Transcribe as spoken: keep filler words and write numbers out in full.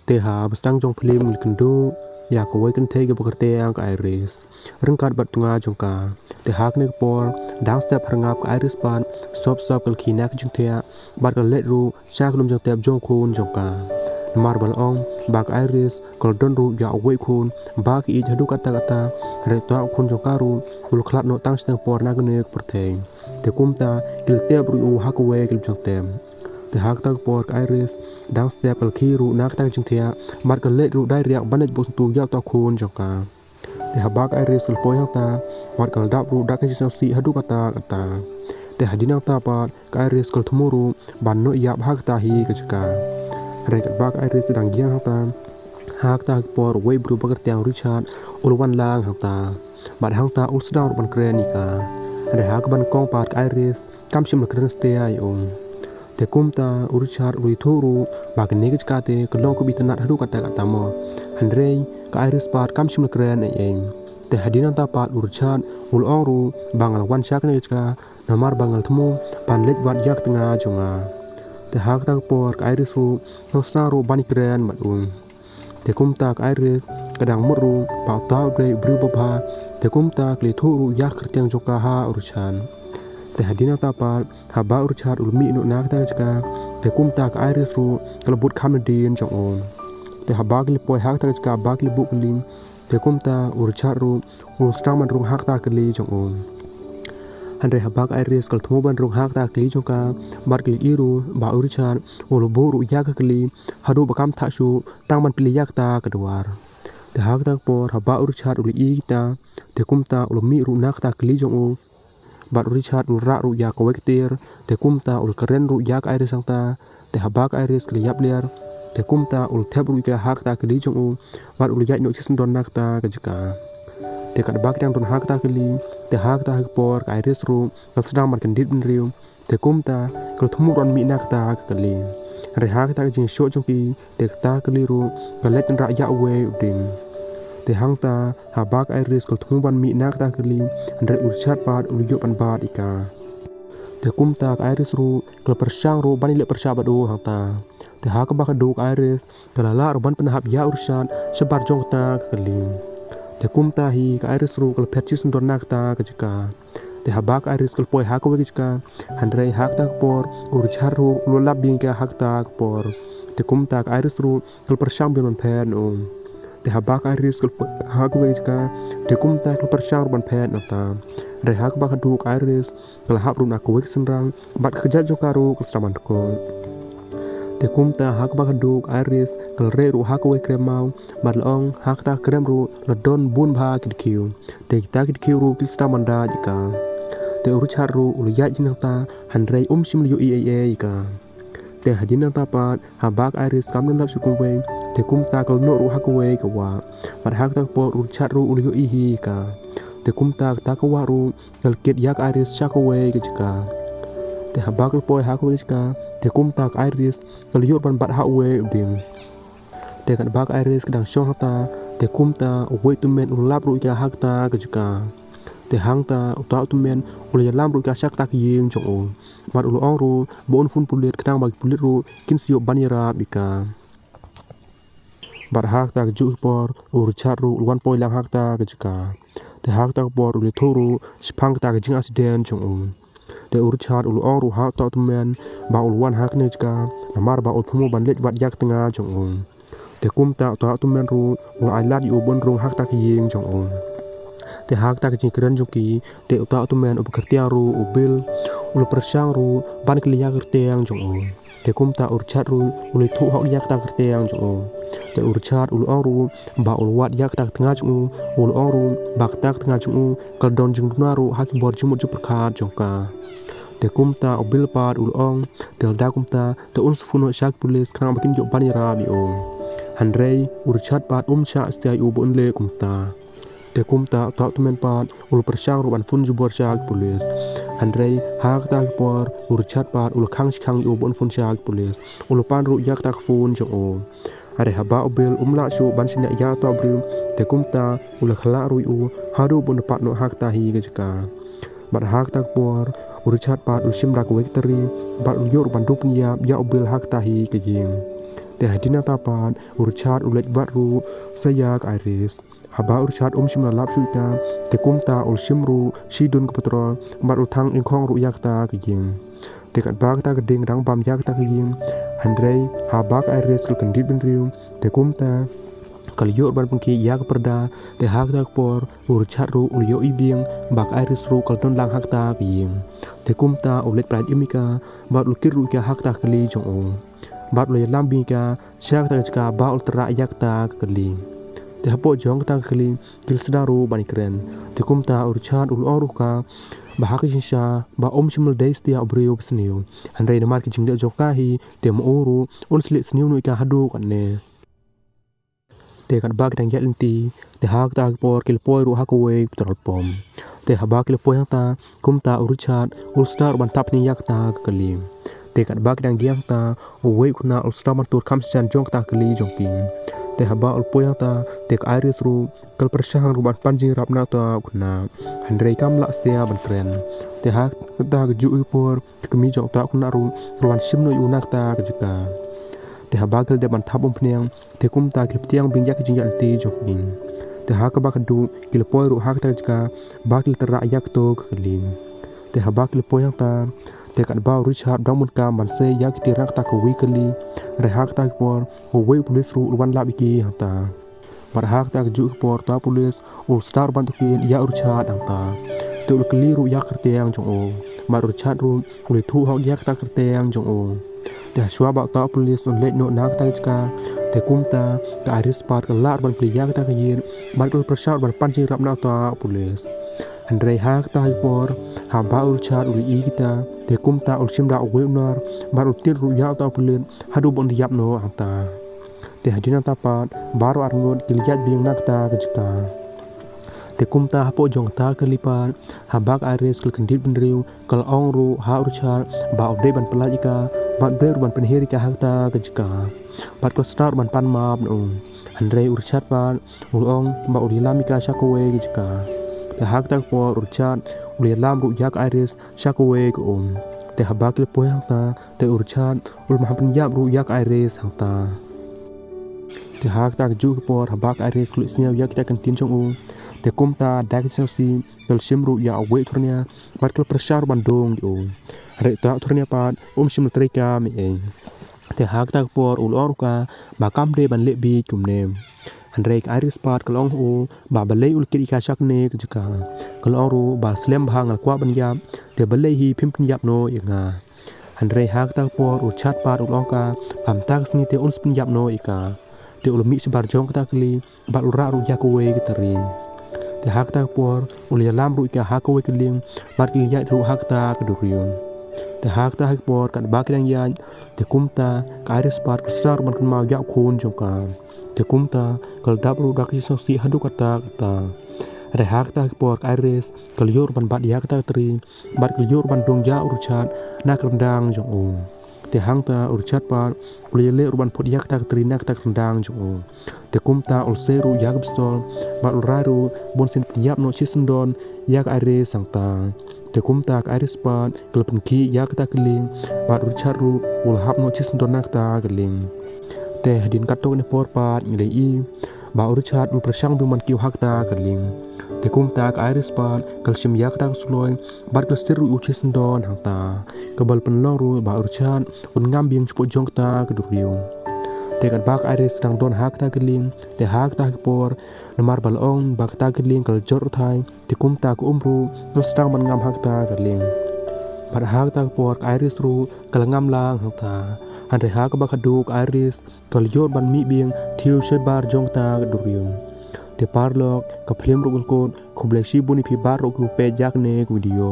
Te ha ba sdang jong phlim ngi kynduh ïa kawei kynthei kaba kyrteng ka Iris ryngkat bad u tnga jong ka. Te ha kane ka por dang step hangap ka Iris pat sop sop ka la khie na ka jingthiah bad ka la leit ruh sha ka lum jingtep jong u khun jong ka. Namar ba la ong ba ka Iris ka la don ruh ïa uwei u khun ba ka ïeit haduh katta katta, hynrei uta u khun jong ka ruh u la khlad noh tang shiteng por na kane ka pyrthei. Te kumta ki la tep ruh ïa u ha kawei ka lum jingtep. Te ha kata ka por ka Iris dang step ka la khie ruh na kata ka jingthiah bad ka la leit ruh dai riak ban leit buh syntu ïa uta u khun jong ka. Te haba ka Iris ka la poi hangta bad ka la dap ruh da ka jingsngewsih haduh katta katta. Te hadien nangta pat ka Iris ka la thmu ruh ban noh ïap ha kata hi ka jaka. Hynrei katba ka Iris ka dang ïeng hangta, ha kata ka por uwei u briew ba kyrteng u Richard u la wan lang hangta. Bad hangta u la sdang ruh ban kren ïa ka. Hynrei ha kaba nyngkong pat ka Iris kam shym la kren satia ïa u. Te kumta u Richard u la ïathuh ruh ba kane ka jaka te ka long kaba itynnad haduh katta katta mo. Hynrei ka Iris pat kam shym la kren ei ei. Te hadien nangta pat u Richard u la ong ruh ba nga la wan sha kane ka jaka namar ba nga la thmu ban leit wad ïa ka tnga jong nga. Te ha kata ka por ka Iris ruh ka la sdang ruh ban ïakren bad u. Te kumta ka Iris ka dang mut ruh ba uta u dei u briew babha. Te kumta ka la ïathuh ruh ïa ka kyrteng jong ka ha u Richard. Te hadien nangta pat haba u Richard u la mih noh na kata ka jaka, te kumta ka Iris ruh ka la bud kham nadien jong u. Te haba ki la poi ha kata ka jaka ba ki la buh kali, te kumta u Richard ruh u la sdang ban rung ha kata ka kali jong u. Hynrei haba ka Iris ka la thmu ban rung ha kata ka kali jong ka bad ka la ïohi ruh ba u Richard u la buh ruh ïa ka kali haduh ba kam thah shuh tang ban plie ïa kata ka dwar. Te ha kata ka por haba u Richard u la ïohi kita, te kumta u la mih ruh na kata ka kali jong u. Bad u Richard u la rah ruh ïa kawei ka tiar, te kumta u la kren ruh ïa ka Iris hangta. Te haba ka Iris ka la ïap ler, te kumta u la thep ruh ïa ka ha kata ka kali jong u bad u la ïaid noh shisyndon na kata ka jaka. Te katba ki dang don ha kata ka kali, te ha kata ka por ka Iris ruh ka la sdang ban kyndit bynriew. Te kumta ka la thmu ruh ban mih na kata ka kali. Hynrei ha kata ka jingshoh jong ki, te kata ka kali ruh ka la leit tynrah ïa uwei u dieng. Te hangta haba ka Iris ka la thmu ban mih na kata ka kali, hynrei u Richard pat u la ïoh ban bat ïa ka. Te kumta ka Iris ruh ka la pyrshang ruh ban ïaleh pyrshah bad u hangta. Te ha kaba khatduh ka Iris ka la lah ruh ban pynhap ïa u Richard shabar jong kata ka kali. Te kumta hi ka Iris ruh ka la phet shisyndon na kata ka jaka. Te haba ka Iris ka la poi ha kawei ka jaka, hynrei ha kata ka por u Richard ruh u la lap biang ïa ka ha kata ka por. Te kumta ka Iris ruh ka la pyrshang biang ban phet noh. Te haba ka Iris ka la poi ha kawei ka jaka, te kumta ka la pyrshang ruh ban phet noh ta. Hynrei ha kaba khatduh ka Iris ka la hap ruh na kawei ka synrang bad ka kjat jong ka ruh ka la sdang ban kut. Te kumta ha kaba khatduh ka Iris ka la rieh ruh ha kawei ka krem maw, bad la ong ha kata ka krem ruh la don bun bha ki dkhiew. Te kita ki dkhiew ruh ki la sdang ban dait ïa ka. Te u Richard ruh u la ïaid ïa nangta, hynrei um shym la ïohi ei ei ïa ka. Te hadien nangta pat haba ka Iris kam don lad shuh kumwei, te kumta ka la noh ruh ha kawei ka wah. Bad ha kata ka por u Richard ruh u la ïohi hi ïa ka. Te kumta kata ka wah ruh ka la kit ïa ka Iris sha kawei ka jaka. Te haba ka la poi ha kawei ka jaka, te kumta ka Iris ka la ïoh ban bat ha uwei u dieng. Te katba ka Iris ka dang shong hangta, te kumta uwei u tymmen u la lap ruh ïa ka ha kata ka jaka. Te hangta uta u tymmen u la ïalam ruh ïa ka sha kata ka ïing jong u. Bad u la ong ruh ba un phone pulit khnang ba ki pulit ruh kin sa ïoh ban ïarap ïa ka. Bad ha kata ka juh ka por u Richard ruh u la wan poi lang ha kata ka jaka. Te ha kata ka por u la ïathuh ruh shaphang kata ka jingaccident jong u. Te u Richard u la ong ruh ha uta u tymmen ba u la wan ha kane ka jaka namar ba u la thmu ban leit wad ïa ka tnga jong u. Te kumta uta u tymmen ruh u la ai lad ïa u ban rung ha kata ka ïing jong u. Te ha kata ka jingkren jong ki, te uta u tymmen uba kyrteng ruh u Bill u la pyrshang ruh ban kylli ïa ka kyrteng jong u. Te kumta u Richard ruh u la ïathuh hok ïa kata ka kyrteng jong u. Te u Richard u la ong ruh ba u la wad ïa kata ka tnga jong u, u la ong ruh ba kata ka tnga jong u ka la don jingduna ruh ha ki bor jingmut jingpyrkhat jong ka. Te kumta u Bill pat u la ong, te lada kumta te un sa phone noh sha ki pulit khnang ba kin ïoh ban ïarap ïa u. Hynrei u Richard pat um shah satia ïa u ba un leh kumta. Te kumta uta u tymmen pat u la pyrshang ruh ban phone jubor sha ki pulit. Hynrei ha kata ka por u Richard pat u la khang shi khang ïa u ba un phone sha ki pulit. U la pan ruh ïa kata ka phone jong u. Hynrei haba u Bill um lah shuh ban shaniah ïa uta u briew, te kumta u la khlad ruh ïa u haduh ba un da pat noh ha kata hi ka jaka. Bad ha kata ka por u Richard pat u la shim da kawei ka tari bad u la ïoh ruh ban duh pynïap ïa u Bill ha kata hi ka ïing. Te hadien nangta pat u Richard u leit wad ruh sa ïa ka Iris. Haba u Richard um shym la lap shuh ïa kata, te kumta u la shim ruh shidun ka petrol bad u la thang ïngkhong ruh ïa kata ka ïing. Te katba kata ka ding ka dang bam ïa kata ka ïing, hynrei haba ka Iris ka la kyndit bynriew, te kumta ka la ïoh ruh ban pynkhih ïa ka parda. Te ha kata ka por u Richard ruh u la ïohi biang ba ka Iris ruh ka la don lang ha kata ka ïing. Te kumta u la leit pynlait im ïa ka bad u la kit ruh ïa ka ha kata ka kali jong u. Bad u la ïalam biang ïa ka sha kata ka jaka ba u la tyrrah ïa kata ka kali. Te hapoh jong kata ka kali ki la sdang ruh ban ïakren. Te kumta u Richard u la ong ruh ïa ka ba ha ka jingshisha ba um shym la dei satia u briew basniew, hynrei namar ki jingleh jong ka hi, te ma u ruh un sa leh sniew noh ïa ka haduh katne. Te katba ki dang ïaid lynti, te ha kata ka por ki la poi ruh ha kawei ka petrol pump. Te haba ki la poi hangta, kumta u Richard u la start ruh ban thap hynne ïa kata ka kali. Te katba ki dang ïeng hangta, uwei u khynnah u la start ruh ban tur kham shisha jong kata ka kali jong ki. Te haba u la poi hangta, te ka Iris ruh ka la pyrshang ruh ban pan jingïarap na uta u khynnah, hynrei kam lah satia ban kren. Te ha kata kajuh ka por, te ka kmie jong uta u khynnah ruh ka la wan shim noh ïa u na kata ka jaka. Te haba ki la dep ban thap umphniang, te kumta ki la pdiang biang ïa ka jingïaid lynti jong ki. Te ha kaba khatduh ki la poi ruh ha kata ka jaka ba ki la tyrrah ïa kato ka kali. Te haba ki la poi hangta, te katba u Richard u dang bun kam ban sei ïa ki tiar na kata kawei ka kali, hynrei ha kata ka por uwei u pulit ruh u la wan lap ïa ki hangta. Bad ha kata kajuh ka por uta u pulit u la start ruh ban tohkit ïa u Richard hangta. Te u la kylli ruh ïa ka kyrteng jong u. Bad u Richard ruh u la ïathuh hok ïa kata ka kyrteng jong u. Te hashwa ba uta u pulit un leit noh na kata ka jaka, te kumta ka Iris pat ka la lah ruh ban plie ïa kata ka ïit bad ka la pyrshang ruh ban pan jingïarap na uta u pulit. Hynrei ha kata ka por, haba u Richard u la ïohi ïa kita, te kumta u la shim da uwei u nar bad u la tied ruh ïa uta u pulit haduh ba un da ïap noh hangta. Te hadien nangta pat baroh arngut ki la ïaid biang na kata ka jaka. Te kumta hapoh jong kata ka kali pat, haba ka Iris ka la kyndit bynriew, ka la ong ruh ha u Richard ba u dei ban pyllait ïa ka bad u dei ruh ban pynhiar ïa ka ha kata ka jaka. Bad ka la start ruh ban pan map na u. Hynrei u Richard pat u la ong ba u la ïalam ïa ka sha kawei ka jaka. Te ha kata ka por u Richard u la ïalam ruh ïa ka Iris sha kawei ka um. Te haba ki la poi hangta, te u Richard u la maham pynïap ruh ïa ka Iris hangta. Te ha kata kajuh ka por haba ka Iris ka la leit sngew ïa kita ki kyntien jong u, te kumta da ka jingsngewsih ka la shim ruh ïa uwei u thurnia bad ka la pyrshang ruh ban dung ïa u. Hynrei uta u thurnia pat um shym la trei kam ei ei. Te ha kata ka por u la ong ruh ïa ka ba kam dei ban leh bieit kumne. Hynrei ka Iris pat ka la ong ha u ba balei u la kit ïa ka sha kane ka jaka. Ka la ong ruh ba slem bha nga la kwah ban ïap, te balei hi phim pynïap noh ïa nga. Hynrei ha kata ka por u Richard pat u la ong ïa ka ba mynta ka sngi te un sa pynïap noh ïa ka. Te u la mih shabar jong kata ka kali bad u la rah ruh ïa kawei ka tari. Te ha kata ka por u la ïalam ruh ïa ka ha kawei ka lieng bad ki la ïaid ruh ha kata ka duriaw. Te ha kata ka por katba ki dang ïaid, te kumta ka Iris pat ka la sdang ruh ban kynmaw ïa u khun jong ka. Te kumta ka la dap ruh da ka jingsngewsih haduh katta katta. Hynrei ha kata ka por ka Iris ka la ïoh ruh ban bat ïa kata ka tari bad ka la ïoh ruh ban dung ïa u Richard na ka ryndang jong u. Te hangta u Richard pat u la ïaleh ruh ban phut ïa kata ka tari na kata ka ryndang jong u. Te kumta u la sei ruh ïa ka pistol bad u la rai ruh ba un sa pynïap noh shisyndon ïa ka Iris hangta. Te kumta ka Iris pat ka la pynkhih ïa kata ka lieng bad u Richard ruh u la hap noh shisyndon na kata ka lieng. Te hadien katto katne por pat ngi la ïohi ba u Richard u la pyrshang biang ban kiew ha kata ka lieng. Te kumta ka Iris pat ka la shim ïa kata ka suloi bad ka la sir ruh ïa u shisyndon hangta, kaba la pynlong ruh ba u Richard un ngam biang shapoh jong kata ka duriaw. Te katba ka Iris ka dang don ha kata ka lieng, te ha kata ka por, namar ba la ong ba kata ka lieng ka la jot rthai, te kumta ka um ruh ka la sdang ban ngam ha kata ka lieng. Bad ha kata ka por ka Iris ruh ka la ngam lang hangta. Hynrei ha kaba khatduh ka Iris ka la ïoh ban mih biang thiew shabar jong kata ka duriaw. Te paralok, ka phlim ruh ka la kut. Khublei shibun ïa phi baroh kiba peit ïa kane ka video.